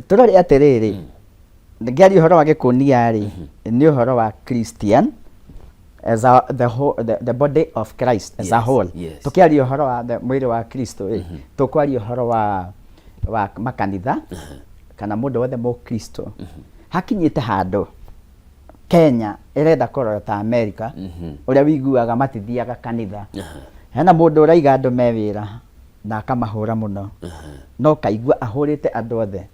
tũrore atĩrĩrĩ, ngĩaria ũhoro wa gĩkũnia rĩ, nĩ ũhoro wa Christian as a, the, whole, the body of Christ as a whole. Tũkĩaria ũhoro wa mwĩrĩ wa Kristo rĩ, tũkwaria ũhoro wa makanitha kana mũndũ wothe mũkristo. Hakinyĩte handũ Kenya ĩrenda kũrora ta America, ũrĩa wiguaga matithiaga kanitha. Hena mũndũ ũraiga andũ me wĩra na akamahũra mũno, no kaigua ahũrĩte andũ othe.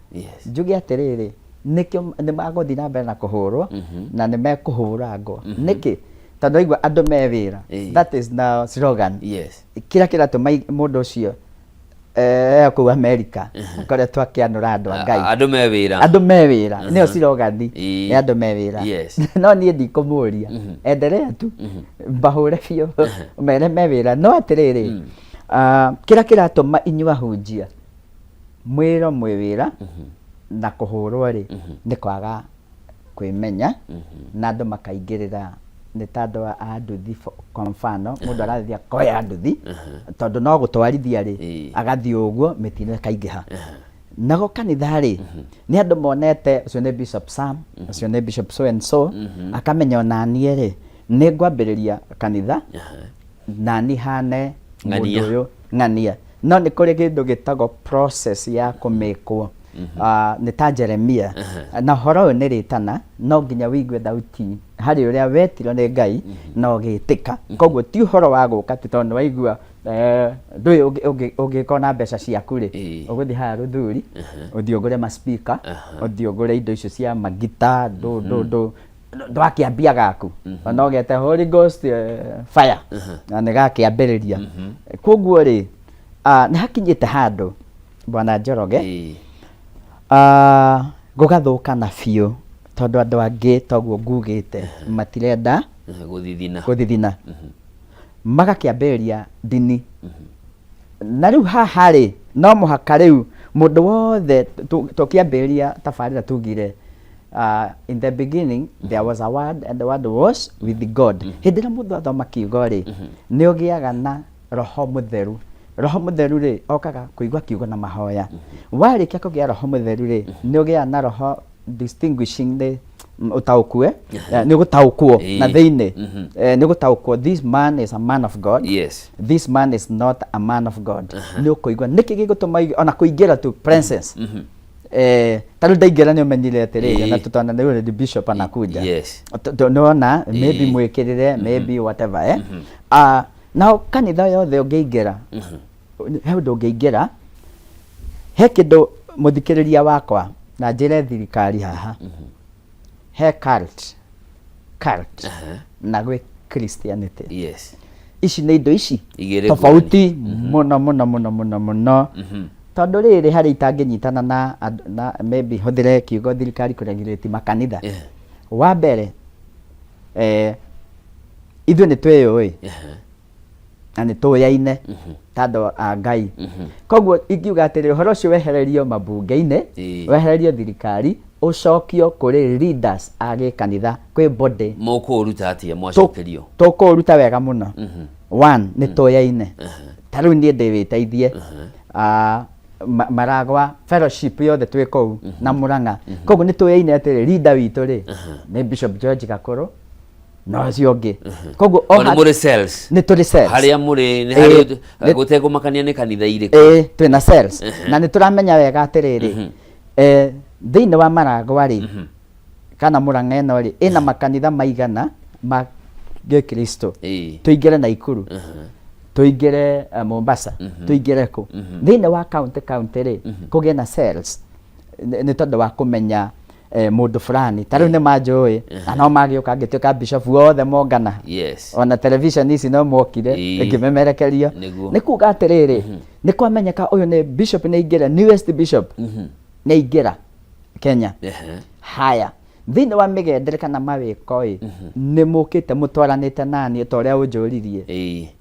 Njuge atĩrĩrĩ, nĩkĩo nĩ magũthiĩ na mbere na kũhũrwo, na nĩ mekũhũrangwo. Nĩkĩ? Tondũ aigua andũ me wĩra. That is now slogan. Kĩrĩa kĩratũma mũndũ ũcio kũu America akoretwo akĩanũra andũ a Ngai. Andũ me wĩra. Andũ me wĩra nĩyo slogan ya andũ me wĩra. No niĩ ndikũmũria, endelea tu, mbahũre biũ, mere me wĩra. No atĩrĩrĩ, kĩrĩa kĩratũma inyuĩ ahunjia mwĩrwo mwĩ wĩra na kũhũrwo rĩ, nĩ kwaga kwĩmenya, na andũ makaingĩrĩra Nĩ ta andũ a nduthi kwa mfano, mũndũ arathiĩ akoya nduthi tondũ no gũtwarithia rĩ, agathiĩ ũguo mĩtino ĩkaingĩha. Nago kanitha rĩ, nĩ andũ monete ũcio nĩ Bishop Sam, ũcio nĩ Bishop so and so, akamenya onaniĩ rĩ, nĩ ngwambĩrĩria kanitha nani hane mũndũ Ng'ania. ũyũ ng'ania. No nĩ kũrĩ kĩndũ gĩtagwo process ya kũmĩkwo. Ah, nĩ ta Jeremia. Na ũhoro ũyũ nĩ rĩtana, no nginya wĩigue thauti harĩ ũrĩa wetirwo nĩ Ngai na ũgĩtĩka. Koguo ti ũhoro wa gũka atĩ tondũ nĩ waigua eh, ndũĩ ũngĩkorwo na mbeca ciaku rĩ, ũgũthiĩ haha Rũthuri, ũthiĩ ũgũre ma speaker, ũthiĩ ũgũre indo icio cia magita, ndũ ndũ ndũ, ndwakĩambia gaku ona ũgete Holy Ghost fire na nĩ gakĩambĩrĩria. Koguo rĩ, ah, nĩ hakinyĩte handũ Bwana Njoroge, ah, gũgathũkana biũ tondũ andũ angĩ toguo ngugĩte matirenda Gũthithina. Gũthithina, magakĩambĩrĩria ndini. Na rĩu haha rĩ, no mũhaka rĩu mũndũ wothe tũkĩambĩrĩria tabarĩra tugire, in the beginning there was a word and the word was with God. Hĩndĩ ĩrĩa mũndũ athoma kiugo rĩ, nĩ ũgĩaga na Roho Mũtheru. Roho Mũtheru rĩ, okaga kũigua kiugo na mahoya. Warĩkia kũgĩa Roho Mũtheru rĩ, nĩ ũgĩaga na roho distinguishing the ũtaũkue, nĩ ũgũtaũkwo na thĩinĩ. Nĩ ũgũtaũkwo this man is a man of God. This man is not a man of God. Nĩ ũkũigua nĩkĩ gĩgũtũma ũigue ona kũingĩra tu presence. Ta rĩu ndaingĩra nĩ ũmenyire atĩrĩrĩ, ona tũtona nĩ ũyũ bishop anakuja. Nĩwona maybe mwĩkĩrĩre, maybe whatever, eh. Ah, nao kanitha yothe ũngĩingĩra, he ũndũ ũngĩingĩra, he kĩndũ mũthikĩrĩria wakwa na njĩre thirikari haha, he cult, cult na gwĩ Christianity. Ici nĩ indo ici Igĩrĩ tofauti mũno mũno mũno mũno mũno, tondũ rĩrĩ harĩ itangĩnyitana na na maybe hũthĩre kiugo thirikari kũregulate makanitha. Wa mbere, ithuĩ nĩ twĩyũĩ na nĩ tũyaine ta andũ a Ngai. Koguo ingiuga atĩrĩ, ũhoro ũcio wehererio mambunge-inĩ, wehererio thirikari, ũcokio kũrĩ leaders a gĩkanitha, kwĩ body. Mũkũũruta atĩa mwacokerio? Tũkũũruta wega mũno. One, nĩ tũyaine. Ta rĩu niĩ ndĩ wĩteithie, ah, Maragwa fellowship yothe twĩ kũu na Murang'a. Koguo nĩ tũyaine atĩrĩ, leader witũ rĩ nĩ Bishop George Gakũrũ na ũcio ũngĩ. Koguo o nĩ mũrĩ cells? Nĩ tũrĩ cells. Harĩa mũrĩ nĩ harĩ gũtekũmakania nĩ kanitha irĩkũ? Ĩĩ, twĩna cells na nĩ tũramenya wega atĩrĩrĩ, thĩinĩ wa Maragwa rĩ, kana Murang'a ĩno rĩ, ĩna makanitha maigana ma gĩkristo. Tũingĩre Naikuru, tũingĩre Mombasa, tũingĩre kũ thĩinĩ wa county county rĩ, kũgĩe na cells nĩ tondũ wa kũmenya mũndũ fulani. Ta rĩu nĩ manjũĩ na no magĩũka ngĩtuĩka bishop othe mongana. Ona television ici no mokire ĩkĩmemerekerio. Nĩ kuga atĩrĩrĩ, nĩ kwamenyeka ũyũ nĩ bishop, nĩ aingĩra, newest bishop nĩ aingĩra Kenya. Haya, thĩinĩ wa mĩgendere kana mawĩko ĩ, nĩ mũkĩte mũtwaranĩte naniĩ ta ũrĩa ũnjũririe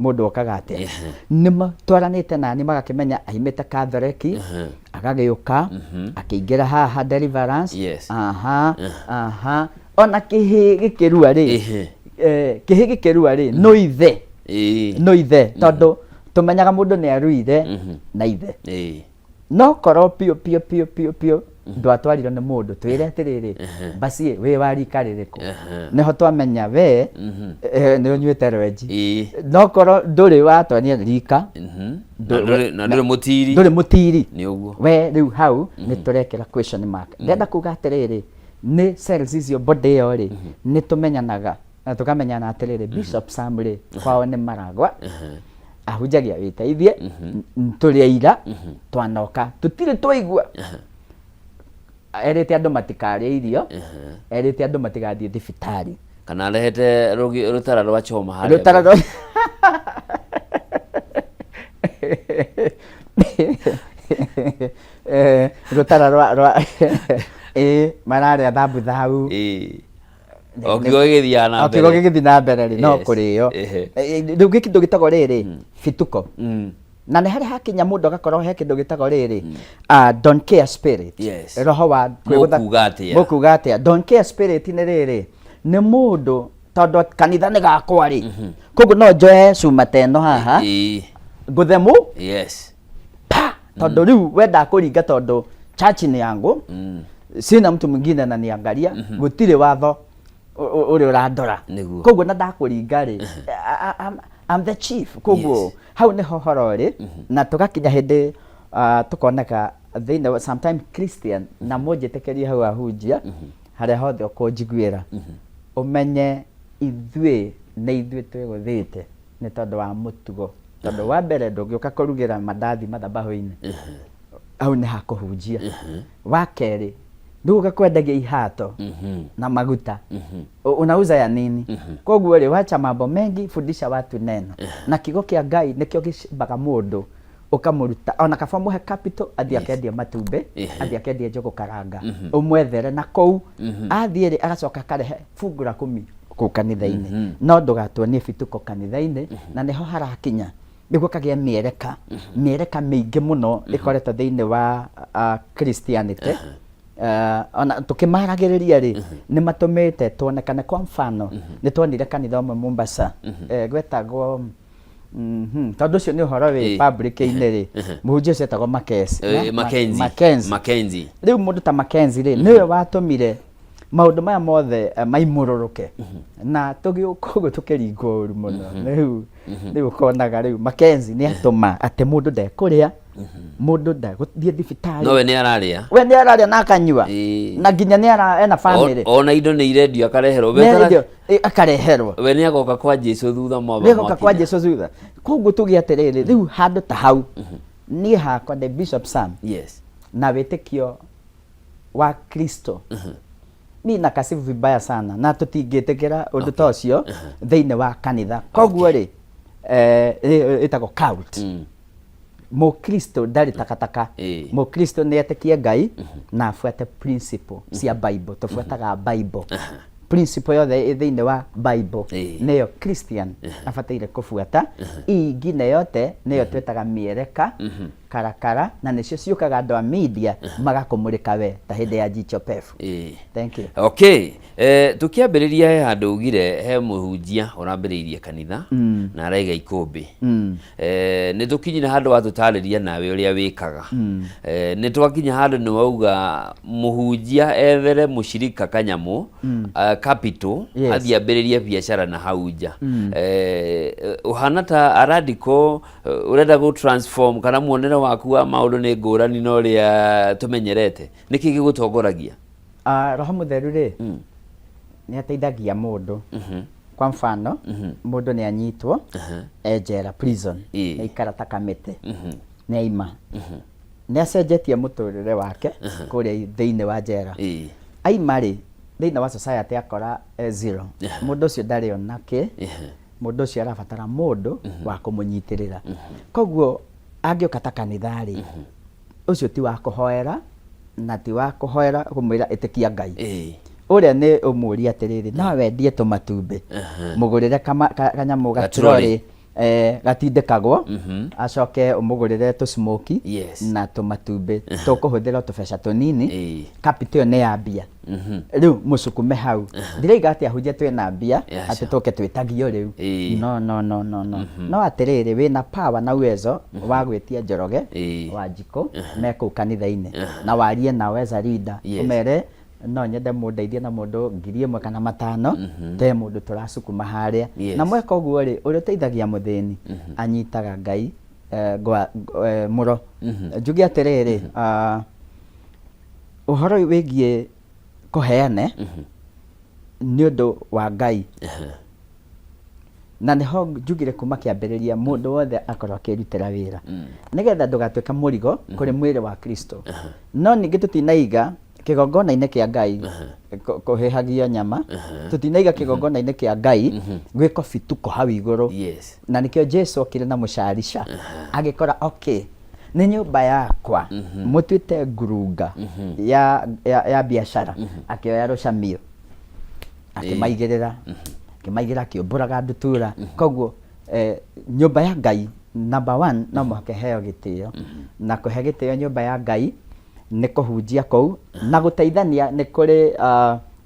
mũndũ okaga atĩa. Nĩ matwaranĩte naniĩ magakĩmenya aimĩte Catholic, agagĩũka akĩingĩra haha deliverance. Aha, aha, ona kĩhĩ gĩkĩrua rĩ, kĩhĩ gĩkĩrua rĩ, no ithe, no ithe, tondũ tũmenyaga mũndũ nĩ aruire na ithe. No korwo piũ piũ piũ piũ piũ ndwatwarirwo nĩ mũndũ twĩre atĩrĩrĩ, basi wĩ wa rika rĩrĩkũ, nĩho twamenya we nĩ ũnyuĩte rwenji. No korwo ndũrĩ watwania rika, na ndũrĩ mũtiri, ndũrĩ mũtiri, nĩ ũguo we rĩu hau nĩ tũrekĩra question mark. Ndĩrenda kuga atĩrĩrĩ, nĩ cells icio, body ĩyo rĩ, nĩ tũmenyanaga na tũkamenyana atĩrĩrĩ, Bishop Sam rĩ, kwao nĩ Maragwa, ahunjagia wĩteithie, tũrĩ aira twanoka tũtirĩ twaigua erĩte andũ matikarĩe irio, erĩte andũ matigathiĩ thibitarĩ, kana arehete rũtara rwa choma harĩa rũtara rwa rũtara rwa mararĩa thambuthau. O kiugo gĩgĩthiaga na O kiugo mbere. gĩgĩthiĩ na mbere rĩ, no kũrĩo. Rĩu gĩ kĩndũ gĩtagwo rĩrĩ bituko, na nĩ harĩ hakinya mũndũ agakorwo he kĩndũ gĩtagwo rĩrĩ, don't care spirit. Roho wa kwĩgũtha. Mũkuga atĩa? Mũkuga atĩa? Don't care spirit nĩ rĩrĩ, nĩ mũndũ Tondũ kanitha nĩ gakwa rĩ, koguo no njoe cuma ta ĩno haha ngũthe mũ pa, tondũ rĩu we ndakũringa, tondũ church ni yangu, sina mtu mwingine ananiangalia, gũtirĩ watho ũrĩa ũrandora. Koguo na ndakũringa rĩ, I'm the chief. Koguo hau nĩho horo ũrĩ, na tũgakinya hĩndĩ tũkoneka thĩinĩ wa sometime Christian, na mũnjĩtĩkĩrie hau, ahunjia harĩa hothe ũkũnjiguĩra, ũmenye ithuĩ nĩ ithuĩ twĩgũthĩte nĩ tondũ wa mũtugo, tondũ wa mbere ndũngĩũka kũrugĩra mandathi mathabahu-inĩ, hau nĩ hakũhunjia. Wa kerĩ, ndũgũka kwendagia ihato na maguta. Unauza ya nini? Koguo rĩ, wacha mambo mengi, fundisha watu neno, na kiugo kĩa Ngai nĩkĩo gĩcimbaga mũndũ, ũkamũruta ona kaba mũhe capital athiĩ akendie matumbĩ, athiĩ akendie njũgũ karanga, ũmwethere na kũu athiĩ rĩ, agacoka akarehe fungu la kumi kũu kanitha-inĩ. No ndũgatuonie bituko kanitha-inĩ, na nĩho harakinya nĩguo kagĩe mĩereka, mĩereka mĩingĩ mũno ĩkoretwo thĩinĩ wa Christianity. Ona tũkĩmaragĩrĩria rĩ, nĩ matũmĩte tuonekane. Kwa mfano, nĩ tuonire kanitha ũmwe Mombasa, gwetagwo tondũ ũcio nĩ ũhoro wĩ public-inĩ rĩ, mũhunjia ũcio etagwo Makesi. Mackenzie. Mackenzie. Mackenzie. Rĩu mũndũ ta Mackenzie rĩ, nĩwe watũmire maũndũ maya mothe maimũrũrũke, na tũgĩũka ũguo tũkĩringwo ũru mũno. Rĩu ũkonaga rĩu Mackenzie nĩ atũma atĩ mũndũ ndekũrĩa, mũndũ ndegũthiĩ thibitarĩ. No we nĩ ararĩa. We nĩ ararĩa na akanyua, na nginya nĩ ara ena family. Ona indo nĩ irendio, akareherwo. We Nĩ arendio, akareherwo. We nĩ agoka kwa Jesu thutha mwamba. Nĩ agoka kwa mwakinya. Jesu thutha. Koguo tuge atĩrĩrĩ, rĩu handũ ta hau niĩ hakwa ndĩ Bishop Sam na wĩtĩkio wa Kristo, niĩ na kasifu vibaya sana, na tũtingĩtĩkĩra ũndũ ta ũcio thĩinĩ wa kanitha. Koguo rĩ, ĩtagwo cult. Mũkristo ndarĩ takataka. Mũkristo nĩ etĩkie Ngai na abuate principle cia Bible. Tũbuataga Bible, principle yothe ĩ thĩinĩ wa Bible nĩyo Christian abataire kũbuata. Ingine yote nĩyo twĩtaga mĩereka, karakara, na nĩcio ciũkaga andũ a media magakũmũrĩka we ta hĩndĩ ya Jicho Pevu. Thank you. Okay, tukiambĩrĩria he handũ ugire he mũhunjia ũrambĩrĩirie kanitha na araiga ikũmbĩ. Nĩ tũkinyire handũ watũtarĩria nawe ũrĩa wĩkaga. Nĩ twakinya handũ nĩ wauga mũhunjia ethere mũcirika kanyamũ, capital, athiĩ ambĩrĩrie biacara na hau nja. Ũhana ta aradiko ũrenda gũ transform, kana muonere waku wa maũndũ nĩ ngũrani na ũrĩa tũmenyerete. Nĩkĩ gĩgũtongoragia? Roho Mũtheru rĩ, nĩ ateithagia mũndũ. Kwa mfano, mũndũ nĩ anyitwo e njera, prison, nĩ aikara ta kamĩtĩ, nĩ aima, nĩ acenjetie mũtũrĩre wake kũrĩa thĩinĩ wa njera. Aima rĩ, thĩinĩ wa society akora e zero. Mũndũ ũcio ndarĩ ona kĩ. Mũndũ ũcio arabatara mũndũ wa kũmũnyitĩrĩra. Koguo angĩũka ta kanitha rĩ, ũcio ti wa kũhoera, na ti wa kũhoera kũmwĩra ĩtĩkia Ngai. Ũrĩa nĩ ũmũrie atĩrĩrĩ, no wendie tũmatumbĩ, mũgũrĩre kanyamũ Gatrori. Gatrori gatindĩkagwo, acoke ũmũgũrĩre tũsmoki na tũmatumbĩ tũkũhũthĩra o tũbeca tũnini. Capital ĩyo nĩ ya mbia. Rĩu mũcukume hau. Ndiraiga atĩ ahunjia twĩna mbia atĩ tũke twĩtagio rĩu. No, no, no, no, no. No atĩrĩrĩ, wĩna power na uwezo wa gwĩtia Njoroge, Wanjikũ me kũu kanitha-inĩ, na warie nao as a leader, ũmere no nyende mũndeithie na mũndũ 1000 kana 500, te mũndũ tũracukuma harĩa. Na mweka ũguo rĩ, ũrĩa ũteithagia mũthĩni anyitaga Ngai mũro. Njuge atĩrĩrĩ, ũhoro ũyũ wĩgiĩ kũheane nĩ ũndũ wa Ngai, na nĩho njugire kuma kĩambĩrĩria mũndũ wothe akorwo akĩrutĩra wĩra nĩgetha ndũgatuĩke mũrigo kũrĩ mwĩrĩ wa Kristo. No ningĩ tũtinaiga kĩgongona-inĩ kĩa Ngai kũhĩhagio nyama, tũtinaiga kĩgongona-inĩ kĩa Ngai gwĩkwo bituko hau igũrũ. Na nĩkĩo Jesu okire na mũcarica agĩkora, okay, nĩ nyũmba yakwa mũtuĩte ngurunga ya biacara. Akĩoya rũcamio akĩmaigĩrĩra, akĩmaigĩrĩra, akĩũmbũraga ndutura. Koguo nyũmba ya Ngai number one no mũhaka ĩheo gĩtĩo, na kũhe gĩtĩo nyũmba ya Ngai nĩ kũhunjia kũu na gũteithania. Nĩ kũrĩ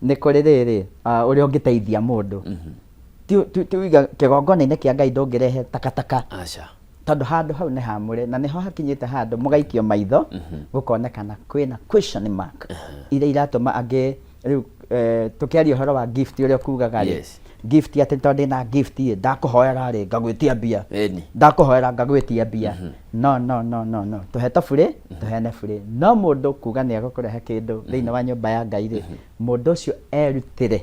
Nĩ kũrĩ rĩrĩ ũrĩa ũngĩteithia mũndũ. Ti uiga kĩgongona-inĩ kĩa Ngai ndũngĩrehe takataka. Aca. Tondũ handũ hau nĩ hamũre na nĩho hakinyĩte handũ mũgaikio maitho, gũkonekana kwĩna question mark iria iratũma angĩ rĩu tũkĩaria ũhoro wa gift ũrĩa ũkugaga rĩ, gift atĩ tondũ ndĩna gift ĩ, ndakũhoera rĩ ngagwĩtia mbia, ndakũhoera ngagwĩtia mbia. No, no, no, no, no, tũheto burĩ, tũheane burĩ. No mũndũ kuga nĩ egũkũrehe kĩndũ thĩinĩ wa nyũmba ya Ngai rĩ, mũndũ ũcio erutĩre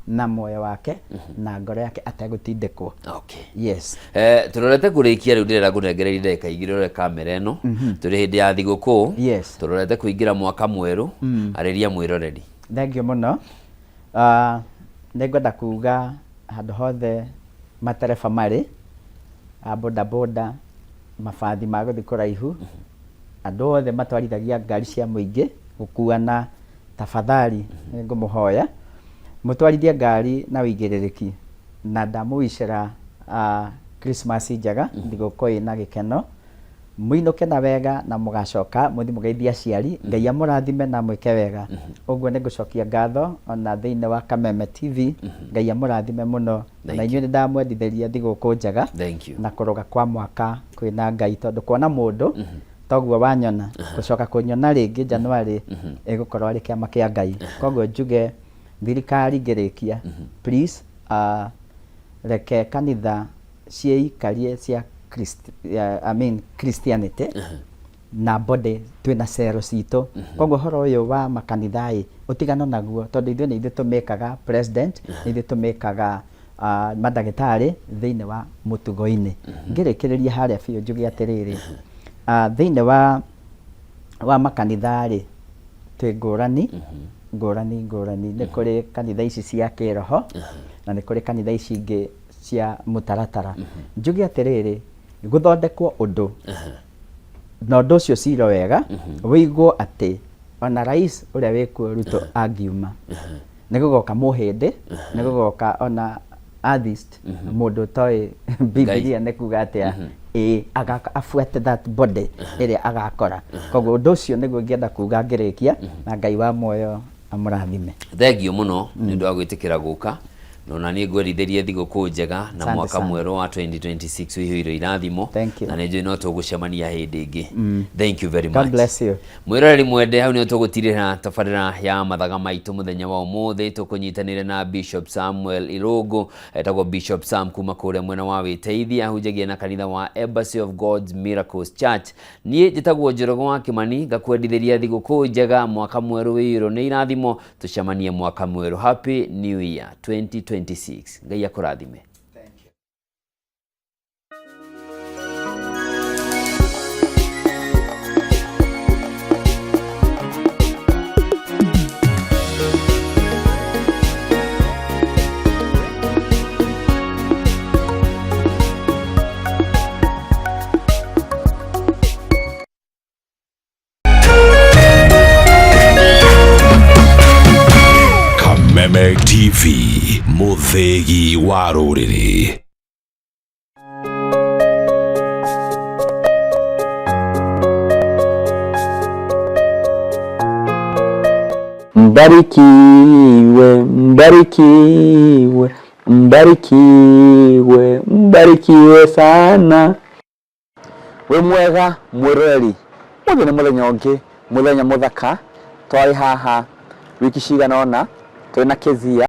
na muoyo wake na ngoro yake ategũtindĩkwo. Okay. Yes. Tũrorete kũrĩkia rĩu, ndĩrenda ngũnengererie ndagĩka igĩrĩ ũrore kamera ĩno. Tũrĩ hĩndĩ ya thigũkũ. Tũrorete kũingĩra mwaka mwerũ. Arĩria mwĩroreri. Thank you mũno. Nĩngwenda kuga handũ hothe matereba marĩ, a boda boda, mabathi ma gũthiĩ kũraihu, andũ othe matwarithagia ngari cia mũingĩ gũkuana, tafadhali nĩngũmũhoya mũtwarithie ngari na ũigĩrĩrĩki, na ndamũwicĩra Christmas njega, thigũkũ ĩna gĩkeno, mũinũke na wega na mũgacoka mũthiĩ mũgeithie aciari. Ngai amũrathime na mwĩke wega. Ũguo nĩ ngũcokia ngatho ona thĩinĩ wa Kameme TV. Ngai amũrathime mũno. Na inyuĩ nĩ ndamwendithĩria thigũkũ njega na kũrũga kwa mwaka kwĩna Ngai, tondũ kuona mũndũ toguo wanyona, gũcoka kũnyona rĩngĩ January ĩgũkorwo arĩ kĩama kĩa Ngai. Koguo njuge thirikari ngĩrĩkia, please, reke kanitha ciĩikarie cia I mean Christianity na body twĩna cero citũ. Koguo ũhoro ũyũ wa makanitha ĩ, ũtigano naguo, tondũ ithuĩ nĩ ithuĩ tũmĩkaga president, nĩ ithuĩ tũmĩkaga mandagĩtarĩ thĩinĩ wa mũtugo-inĩ. Ngĩrĩkĩrĩria harĩa biũ njuge atĩrĩrĩ, thĩinĩ wa makanitha rĩ, twĩ ngũrani ngũrani ngũrani. Nĩ kũrĩ kanitha ici cia kĩroho na nĩ kũrĩ kanitha ici ingĩ cia mũtaratara. Njuge atĩrĩrĩ, gũthondekwo ũndũ na ũndũ ũcio ciro wega, wĩigwo atĩ ona rais ũrĩa wĩkuo Ruto angiuma, nĩ gũgoka mũhĩndĩ, nĩ gũgoka ona atheist, mũndũ ũtoĩ Bibilia nĩ kuga atĩa, ĩĩ abuate that body ĩrĩa agakora. Koguo ũndũ ũcio nĩguo ingĩenda kuga ngĩrĩkia, na Ngai wa muoyo amũrathime. Thengiũ mũno nĩ ũndũ wa gwĩtĩkĩra gũka, na ona niĩ ngwendithĩrie thigũkũ njega na Asante mwaka sana. mwerũ wa 2026 wĩihũire irathimo. Thank you. Na nĩ njũĩ no tũgũcemania hĩndĩ ĩngĩ. Thank you very God much. bless you. Mwĩroreri mwende, hau nĩho tũgũtirĩra tabarĩra ya mathaga maitũ mũthenya wa ũmũthĩ, tũkũnyitanĩre na Bishop Samuel Irũngũ, etagwo Bishop Sam kuma kũrĩa mwena wa Wĩteithia, ahunjagia na kanitha wa Embassy of God's Miracles Church. Niĩ njĩtagwo Njoroge wa Kĩmani, ngakwendithĩria thigũkũ njega, mwaka mwerũ wĩiyũirwo nĩ irathimo. Tũcemanie mwaka mwerũ. Happy New Year 2026. Ngai akũrathime. Kameme TV, mũthĩgi wa rũrĩrĩ. Mbarikiwe, mbarikiwe, mbarikiwe, mbarikiwe sana. Wĩ mwega mwĩroreri, ũmũthĩ nĩ mũthenya ũngĩ, mũthenya mũthaka, twarĩ haha wiki cigana ũna, twĩna Kezia.